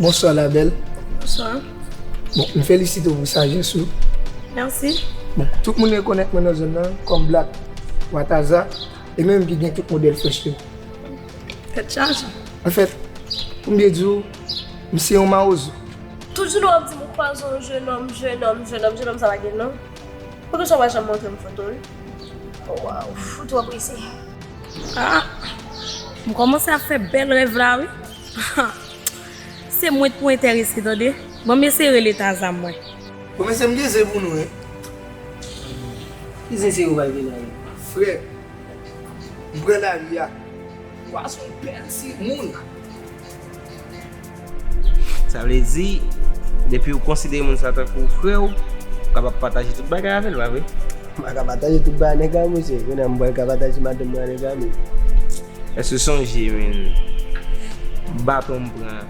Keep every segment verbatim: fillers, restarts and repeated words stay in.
Bonswa la bèl. Bonswa. Bon, m felisite w pou sajès ou. Mèsi. Bon, tout moun rekonèt mwen nan zòn nan kòm Black Wataza, e mwen menm ki gen tout modèl fresh yo. Tèt chaje. Anfèt, pou m byen di w, m se yon mawozo. Tout jounen w ap di m ou kwaze yon jenòm, jenòm, jenòm, jenòm sa pa gen non. Poukisa w pa janm montre m foto l? Waw, ou twò prese. Ah, m kòmanse ap fè bèl rèv la wi. Se mwen k pou enterese tande. Ban m eseye rele Taza mwen. Bon, mesye, m gen zen pou nou, wi. Ki zen se yo pral gen la wi? Frè, m pran lari a. Pwason bèl timoun. Sa vle di, depi ou konsidere moun sa tankou frè w, ou kapab pataje tout bagay avè l, pa vre? M pa ka pataje tout bagay nèg la, mesye. Kounye a m pral ka pataje madanm mwen a nèg la, men. Èske w sonje, men, baton m pran,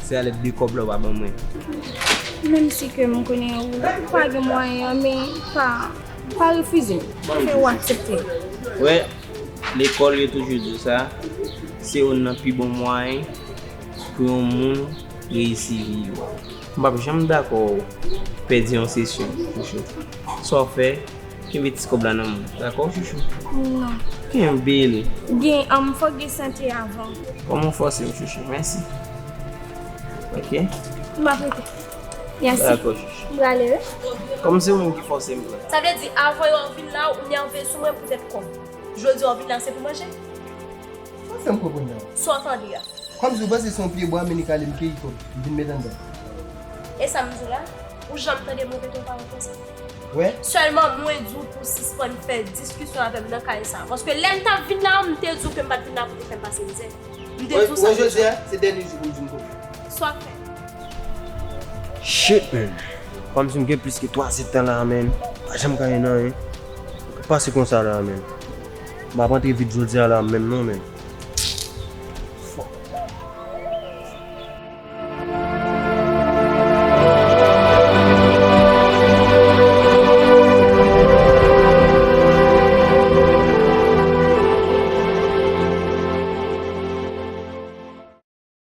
se alèd de kòb la w pa ban mwen? Menm si ke m konnen ou pa gen mwayen an, men pa, pa refize m. Fè ou aksepte. Wè, lekòl yo toujou di w sa, se youn nan pi bon mwayen pou yon moun reyisi vi yo. M p ap janm dakò w pèdi yon sesyon, chouchou. Sa w fè, kenbe ti kòb la nan men w, dakò, chouchou? Non. Kenbe l. Gen, um, fòk gen sante avan. Kòman w fòse m, chouchou? Mèsi. Ok? M ap rete. Mèsi. Dakò, chouchou. M prale, wi. Kòm se ou menm ki fòse m pran. Sa vle di, avan yo vin la, ou nève sou mwen poutèt kòb. Jodi a w vin la, se pou manje? Sa w fè m konprann la? Sa w tande a? Kòmsi w panse se yon pye bwa mennen kale m keyi kòb m vin met anndan. E sa m di w la? Ou janm tande m repete yon pawòl konsa? Wè? Sèlman mwen di w pou w sispann fè diskisyon avè m nan kay sa. Paske lè m t ap vin la, m te di w ke m pa t vin la pou te fè m pase mizè. M te di w Wè, sa. Jodi a, se dènye jou pou m di m konsa. Sa w ap fè? Shit, man. Kòmsi m gen plis ke twa zèdtan la, man. Pa janm ka gen anyen. Pase konsa la, man. M ap antre vit jodi a la, menm non, man.